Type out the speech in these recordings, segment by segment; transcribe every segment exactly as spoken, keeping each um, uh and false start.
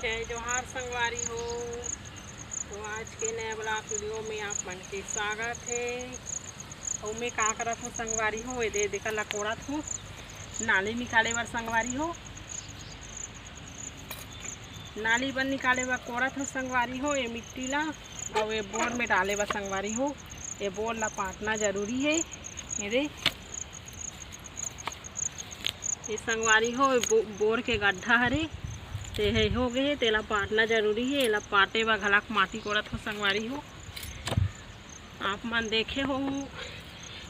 जय जोहार संगवारी हो। तो आज के नया ब्लॉग वीडियो में आप मन के स्वागत है। अउ मैं का करत हूँ संगवारी हो, ये दे देखा ला कोड़त हूँ नाली निकाले बर संगवारी हो। नाली बन निकाले बर कोड़त हूँ संगवारी हो, ये मिट्टी ला अउ ये बोर में डाले बर संगवारी हो। ये बोर ला पाटना जरूरी है। ये दे ये संगवारी हो, बो-, बोर के गड्ढा हरे, ते हे हो गए, तेला पाटना जरूरी है। एला पाटे बर घलाक माटी कोड़त हो संगवारी हो। आप मन देखे हो,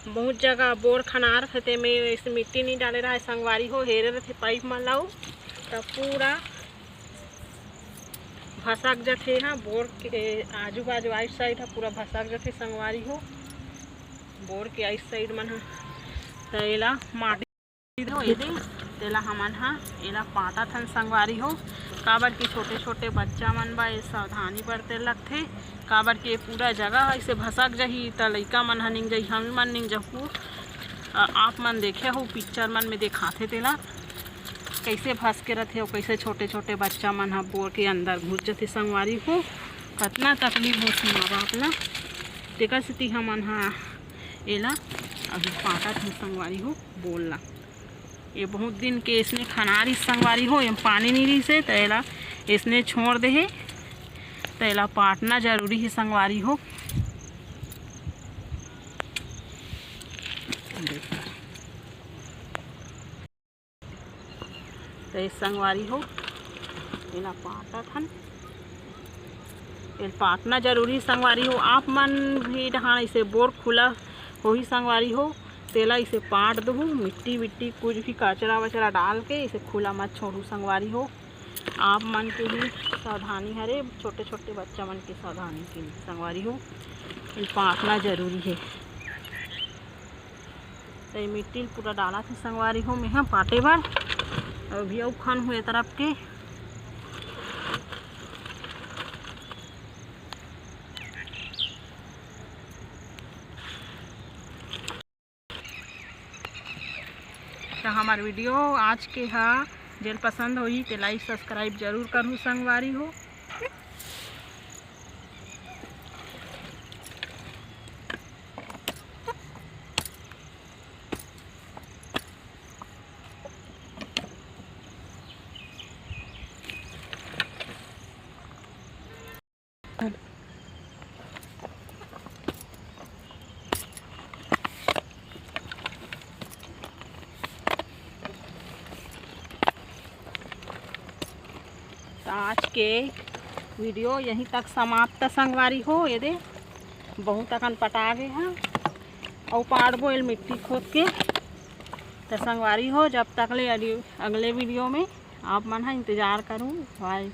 बहुत जगह बोर खनार थे, तेमे ऐसे मिट्टी नहीं डाले रहा संगवारी हो, हेरे रथे पाइप मन लाऊ, तब पूरा भसक जथे। हाँ, बोर के आजू बाजू आइट साइड ह पूरा भसक जथे संगवारी हो, बोर के आइट साइड मन ह। त एला माटी दो, एदे तेला हमन ह एला पाटत हन संगवारी हो, काबर कि छोटे छोटे बच्चा मन बर ये सावधानी बरते लगथे, काबर कि ये पूरा जगह ऐसे भसक जही त लइका मन ह निंग जही, हम मन निंग जहू। अ, आप मन देखे हो पिक्चर मन में देखाथे तेला, कैसे भस के रथे अउ कैसे छोटे छोटे बच्चा मन ह बोर के अंदर घुस जथे संगवारी हो। कतना तकलीफ होथे माँ बाप ला, तेकर सेती हमन ह एला अभी पाटत हन संगवारी हो बोर ला। ये बहुत दिन के इसने खनारिस संगवारी हो, एम पानी नहीं रहिस हे, त एला इसने छोड़ दे हे, त एला पाटना जरूरी है संगवारी हो। त ये संगवारी हो, एला पाटत हन। एल पाटना जरूरी संगवारी हो। आप मन भी डहान इसे बोर खुला होही संगवारी हो, तेला इसे पाट दहू। मिट्टी विट्टी कुछ भी कचरा वचरा डाल के इसे खुला मत छोड़ू संगवारी हो। आप मन के भी सावधानी हरे, छोटे छोटे बच्चा मन के सावधानी के संगवारी हो, एल पाटना जरूरी है। त ये मिट्टी ल पूरा डालत हे संगवारी हो, मेहा पाटे बर। अभी अउ खन हुए तरफ के। त हमार वीडियो आज के हा जेल पसंद होही ते लाइक सब्सक्राइब जरूर करहू संगवारी हो। त आज के वीडियो यहीं तक समाप्त संगवारी हो। ये दे बहुत अकन पटा गे हा, अउ पाटबो एल मिट्टी खोद के। त संगवारी हो, जब तक ले अगले, अगले वीडियो में आप मन हा इंतजार करू। बाय।